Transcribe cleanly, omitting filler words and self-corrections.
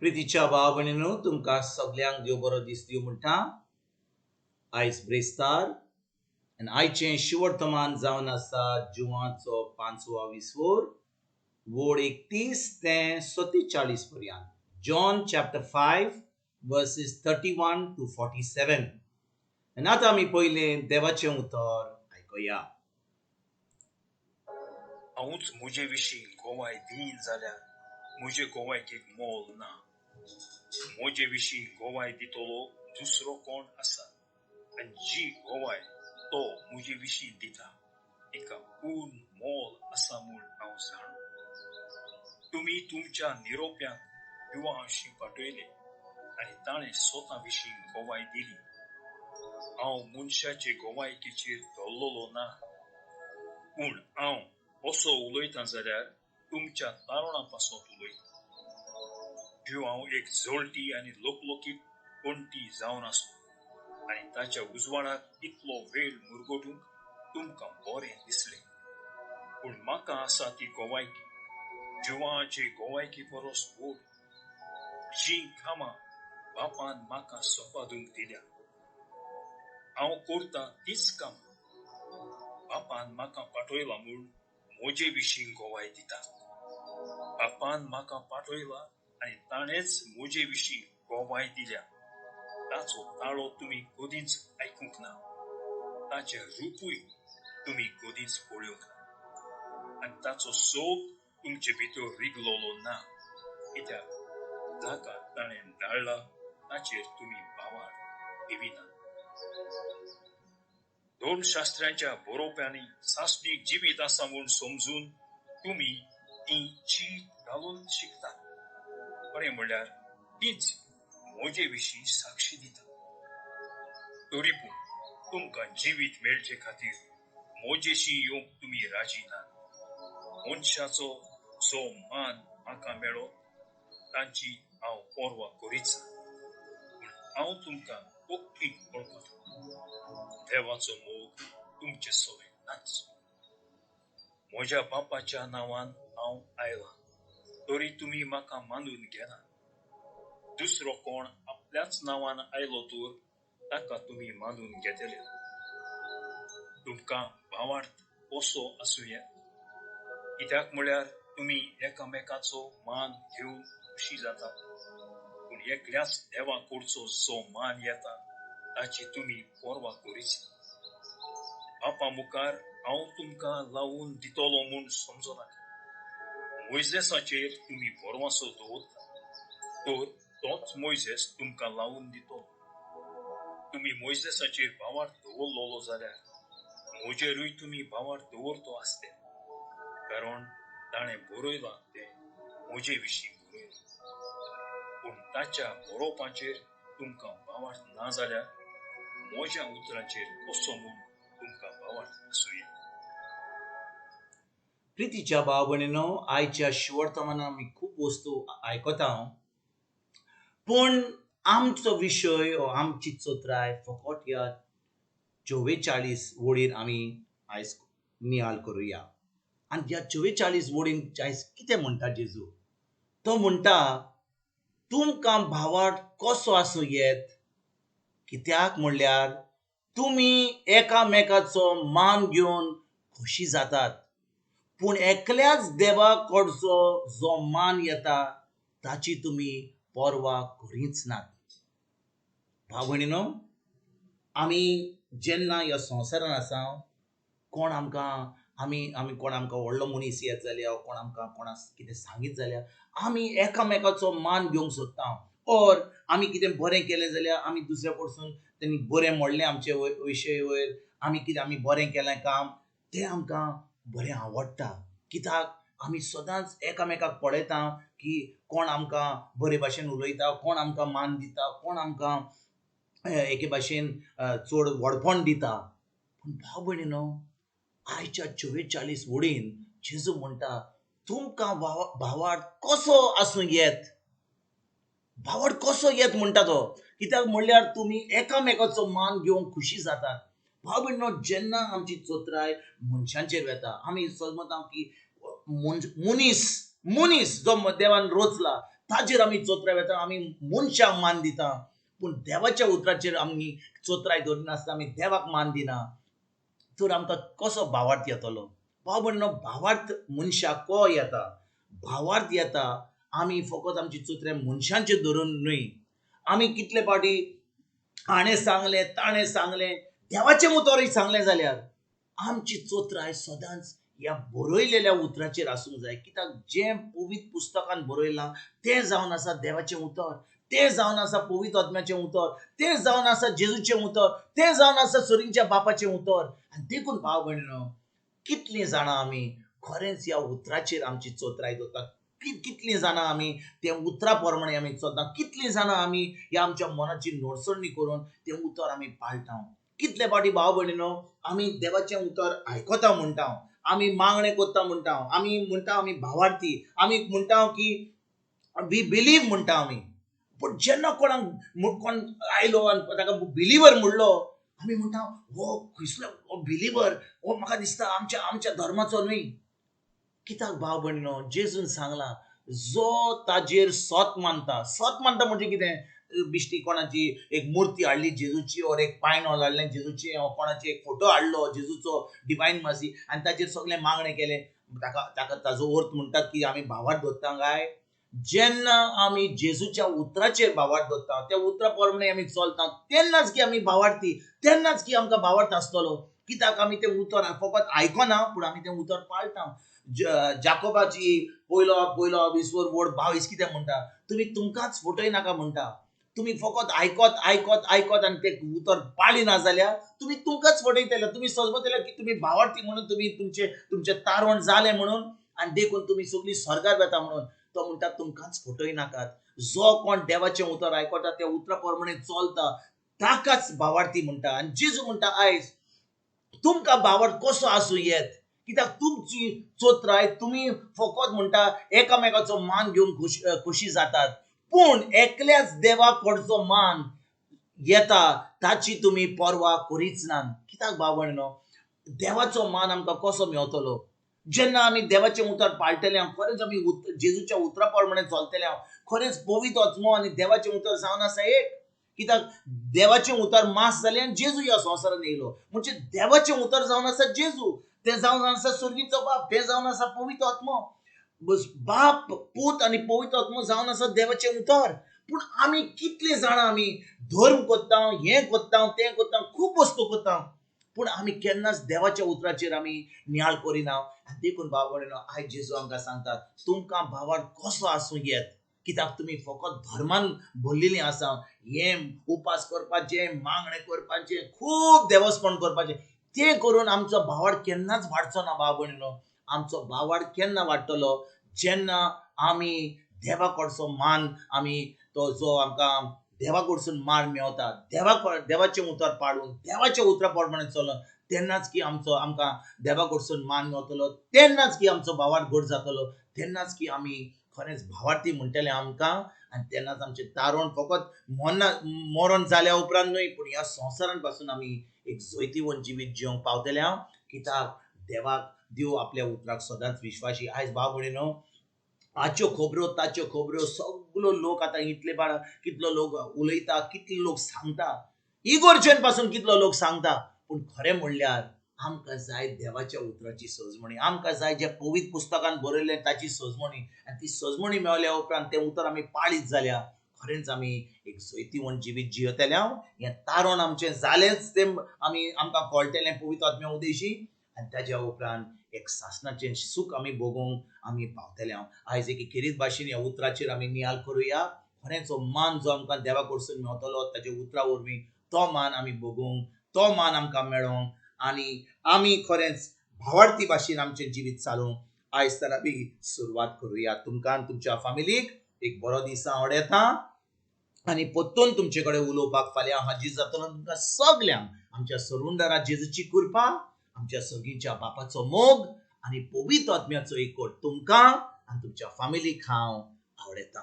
प्रितीच्या भाव भयणीनो, तुमकां सगल्यांक देव बरो दीस दिवं म्हणटा. आयज ब्रेस्तार आनी आयचें शिवर्तमान जावन आसा जुवाचो पांचवा विसवोर, वोड 31 ते 47 पर्यंत. John chapter 5 verses 31 to 47. आनी आतां आमी पयलें देवाचें उतर आयकुया. हांवूच म्हजे विशीं गोवाय दीन जाल्यार म्हजे गोवायकेक मोल ना. म्हजे विशीं गोवाय दितलो दुसरो कोण आसा, आनी जी गोवाय तो म्हजे विशीं दिता तिका पूर्ण मोल आसा म्हूण हांव जाणा. तुमी तुमच्या निरोप्यांक युवाशी पाठयले आनी ताणें स्वता विशीं गोवाय दिली. हांव मनशाचे गोवायकेचेर धरलेलो ना, पूण हांव असो उलयतां जाल्यार तुमच्या तारुणा पासत उलयतां. ज्यो हांव एक जळटी आनी लोकलोकीत पणटी जावन आसलो आनी ताच्या उजवाडाक इतलो वेळ मुरगटूंक तुमकां बरें दिसलें. पूण म्हाका आसा ती गोवायकी जिवाचे गोवायकी परस व्हड. जीं कामां बापान म्हाका सोपादूंक दिल्या हांव करतां तीच कामां बापान म्हाका पाठयला म्हूण म्हजे विशीं गोवाय दिता. बापान म्हाका पाठयला आनी ताणेंच म्हजे विशीं गोवाय दिल्या. ताचो ताळो तुमी कदींच आयकूंक ना, ताचें रुपूय तुमी कदींच पळोवंक ना, आनी ताचो सोब तुमचे भितर रिगलोलो ना, कित्याक जाका ताणें धाडला ताचेर तुमी भावार दिविना. धर्मशास्त्रांच्या बरोवप्यांनी सासणीक जिवीत आसा म्हूण समजून तुमी ती चीट घालून शिकतात. खरें म्हणल्यार तीच म्हजे विशीं साक्षी दिता. तरी पूण तुमकां जिवीत मेळचे खातीर म्हजेशी येवंक तुमी राजी ना. मनशाचो जो मान म्हाका मेळो तांची हांव पर्वा करीच ना, पूण हांव तुमकां पक्की वळखता. देवाचो मोग तुमचे सवें नाच. म्हज्या बापाच्या नांवान हांव आयलां, तरी तुमी म्हाका मानून घेना. दुसरो कोण आपल्याच नांवान आयलो तर ताका तुमी मानून घेतले. तुमकां भावार्थ कसो आसूं येत, कित्याक म्हळ्यार तुमी एकामेकाचो मान घेवन खुशी जाता, पूण एकल्याच देवा कडचो जो मान येता ताची तुमी पर्वा करीच ना. बापा मुखार हांव तुमकां लावून दितलो म्हूण समजो नाका. मोयजेसाचेर तुमी भरवंसो दवरता तर तोच मोयजेस तुमकां लावून दितलो. तुमी मोयजेसाचेर भावार्थ दवरलेलो जाल्यार म्हजेरूय तुमी भावार्थ दवरतो आसते, कारण ताणें बरयलां तें म्हजे विशीं बरयलां. पूण ताच्या बरोवपाचेर तुमकां भावार्थ ना जाल्यार म्हज्या उतरांचेर कसो म्हूण तुमकां भावार्थ आसूं येत. प्रितीच्या भाव भयणीनो, आयच्या शिवर्तमानान आमी खूब वस्तू आयकता, पूण आमचो विशय ओ आमची चतुराय फकत ह्या 44 वळीर आमी आयज नियाळ करुया. आनी ह्या 44 वळीन आयज कितें म्हणटा जेजू? तो म्हणटा, तुमकां भावार्थ कसो आसूं येत, कित्याक म्हणल्यार तुमी एकामेकाचो मान घेवन खोशी जातात, पूण एकल्याच देवा कडचो जो मान येता ताची तुमी पर्वा करीच नात. भाव भयणीनो, आमी जेन्ना ह्या संवसारान आसा, कोण आमकां आमी आमी कोण आमकां व्हडलो मनीस येत जाल्यार, कोण आमकां कोणा कितें सांगीत जाल्यार आमी एकामेकाचो मान घेवंक सोदता. ओर आमी कितें बरें केलें जाल्यार आमी दुसऱ्या कडसून तेणी बरें म्हणलें आमचे विशय वयर, आमी कितें आमी बरें केलें काम, तें आमकां बरें आवडटा. कित्याक आमी सदांच एकामेकाक पळयता की कोण आमकां बरे भाशेन उलयता, कोण आमकां मान दिता, कोण आमकां एके भाशेन चड व्हडपण दिता. पूण भाव भयणीनो, आयच्या 44 वडीन जेजू म्हणटा, तुमकां भावार्थ कसो आसूं येत, भावार्थ कसो येत म्हणटा तो, कित्याक म्हणल्यार तुमी एकामेकाचो मान घेवंक खुशी जातात. भाव भयणीनो, जेन्ना आमची चतुराय मनशांचेर वेता, आमी समजता की मनीस मनीस जो देवान रचला ताजेर आमी चोत्राय वेता. आमी मनशाक मान दिता पूण देवाच्या उतराचेर आमी चोत्राय दवरिनासतना आमी देवाक मान दिना तर आमकां कसो भावार्थ येतलो? भाव भयणीनो, भावार्थ मनशाक को येता? भावार्थ येता आमी फकत आमची चोत्राय मनशांचेर धरून न्हय. आमी कितले फावटी हाणें सांगलें ताणें सांगलें, देवाचें उतरूय सांगलें जाल्यार आमची चोत्राय सदांच ह्या बरयलेल्या उतराचेर आसूंक जाय. कित्याक जें पवित्र पुस्तकान बरयलां तें जावन आसा देवाचें उतर, तें जावन आसा पवित्र आत्म्याचें उतर, तें जावन आसा जेजूचें उतर, तें जावन आसा सोरींच्या बापाचें उतर. आनी देखून भाव भयणीनो, कितलीं जाणां आमी खरेंच ह्या उतराचेर आमची चोत्राय दवरता? कितलीं जाणां आमी तें उतरा प्रमाणे आमी चलता? कितलीं जाणां आमी ह्या आमच्या मनाची नडसणी करून तें उतर आमी पाळटा? कितले फावटी भाव भयणीनो आमी देवाचें उतर आयकता म्हणटा, आमी मागणें करता म्हणटा, आमी म्हणटा आमी भावार्थी, आमी म्हणटा की we believe म्हणटा आमी. पूण जेन्ना कोणाक कोण आयलो आनी ताका बिलीवर म्हणलो, आमी म्हणटा हो खंयसलो हो बिलीवर, हो म्हाका दिसता आमच्या आमच्या धर्माचो न्हय. कित्याक भाव भयणीनो, जेजून सांगलां जो ताजेर सत मानता. सत मानता म्हणजे कितें? बिश्टी कोणाची एक मुर्ती हाडली जेजूची, ओर एक पायनॉल हाडलें जेजूचें, ओर कोणाची एक फोटो हाडलो जेजूचो डिवायन मासी आनी ताजेर सगळें मागणें केलें, ताका ताका ताजो अर्थ म्हणटात की आमी भावार्थ दवरता काय? जेन्ना आमी जेजूच्या उतराचेर भावार्थ दवरता, त्या उतरा प्रमाणे आमी चलता, तेन्नाच की आमी भावार्थी, तेन्नाच की आमकां भावार्थ आसतलो. कित्याक आमी तें उतर फकत आयकना पूण आमी तें उतर पाळटा. जाकोबाची पयलो पयलो 20 वड 22 कितें म्हणटा? तुमी तुमकांच फटय नाका म्हणटा. तुमी फकत आयकत आयकत आयकत आनी तें उतर पाळिना जाल्यार तुमी तुमकांच फटयतले. तुमी समजतले की तुमी भावार्थी म्हणून, तुमी तुमचें तुमचें तारण जालें म्हणून आनी देखून तुमी सगळीं स्वर्गार वता म्हणून. तो म्हणटा तुमकांच फटय नाकात. जो कोण देवाचें उतर आयकता, त्या उतरा प्रमाणे चलता, ताकाच भावार्थी म्हणटा. आनी जेजू म्हणटा आयज तुमकां भावार्थ कसो आसूं येत? कित्याक तुमची चोत्राय तुमी फकत म्हणटा एकामेकाचो मान घेवन खोशी जातात, पूण एकल्याच देवा कडचो मान येता ताची तुमी पर्वा करीच ना. कित्याक भाव भयणीनो, देवाचो मान आमकां कसो मेवतलो? जेन्ना आमी देवाचें उतर पाळटले, खरेंच आमी जेजूच्या उतरा प्रमाणे चलतले, खरेंच पवित्र आत्मो आनी देवाचें उतर जावन आसा एक. कित्याक देवाचें उतर मास जालें आनी जेजू ह्या संवसारान येयलो. म्हणजे देवाचें उतर जावन आसा जेजू, तें जावन आसा स्वर्गीचो बाप, तें जावन आसा पवित्र आत्मो. बाप, पूत आनी पवित्र आत्मो जावन आसा देवाचें उतर. पूण आमी कितले जाणां आमी धर्म करता, हें करता, तें करता, खूब वस्तू करता, पूण आमी केन्नाच देवाच्या उतराचेर आमी नियाळ करिना. आनी देखून भाव भयणीनो, आयज जेजू आमकां सांगता तुमकां भावार्थ कसो आसूं येत? कित्याक तुमी फकत धर्मान भरलेलीं आसा. हें उपास करपाचें, मागणें करपाचें, खूब देवस्पण करपाचें, तें करून आमचो भावार्थ केन्नाच वाडचो ना. भाव भयणीनो, आमचो भावार्थ केन्ना वाडटलो? जेन्ना आमी देवा कडचो मान, आमी तो जो आमकां देवा कडसून मान मेवता, देवाचें उतर पाळून, देवाच्या उतरा प्रमाणे चलून, तेन्नाच की आमचो आमकां देवा कडसून मान मेवतलो, तेन्नाच की आमचो भावार्थ घट जातलो, तेन्नाच की आमी खरेंच भावार्थी म्हणटले आमकां. आनी तेन्नाच आमचें तारण फकत मरण जाल्या उपरांत न्हय, पूण ह्या संवसारान पासून आमी एक जैतिवंत जिवीत जिवंक पावतले. हांव कित्याक देवाक देव आपल्या उतराक सदांच विश्वासी. आयज भाव भयणीनो, हाच्यो खबरो ताच्यो खबरो सगलो लोक आतां इतले बाळ कितलो लोक उलयता, कितले लोक सांगता, इगोर्जेन पासून कितलो लोक सांगता, पूण खरें म्हणल्यार आमकां जाय देवाच्या उतराची सजमणी, आमकां जाय जे पवित्र पुस्तकान बरयल्लें ताची सजमणी. आनी ती सजमणी मेळ्ळ्या उपरांत तें उतर आमी पाळीत जाल्यार खरेंच आमी एक जैतिवंत जिवीत जियेतले. हें तारण आमचें जालेंच तें आमी आमकां कळटलें पवित्र आत्म्या उदेशी. आनी ताज्या उपरांत एक सासणाचें सूख आमी भोगूंक आमी पावतले. आयज एक खेरीत भाशेन ह्या उतराचेर आमी नियाळ करुया. खरेंच हो मान जो आमकां देवा कडसून मेवतलो ताच्या उतरा वरवीं, तो मान आमी भोगूंक, तो मान आमकां मेळोंक आनी आमी खरेंच भावार्थी भाशेन आमचें जिवीत चालूंक आयज तर आमी सुरवात करुया. तुमकां आनी तुमच्या फामिलीक एक बरो दीस हांव आवडयता आनी परतून तुमचे कडेन उलोवपाक फाल्यां हाजीर जातलो. तुमकां सगल्यांक आमच्या सरुंदरा जेजूची कृपा, आमच्या सगळींच्या बापाचो मोग आनी पवित्र आत्म्याचो एकवट तुमकां आनी तुमच्या फामिलीक हांव आवडयता.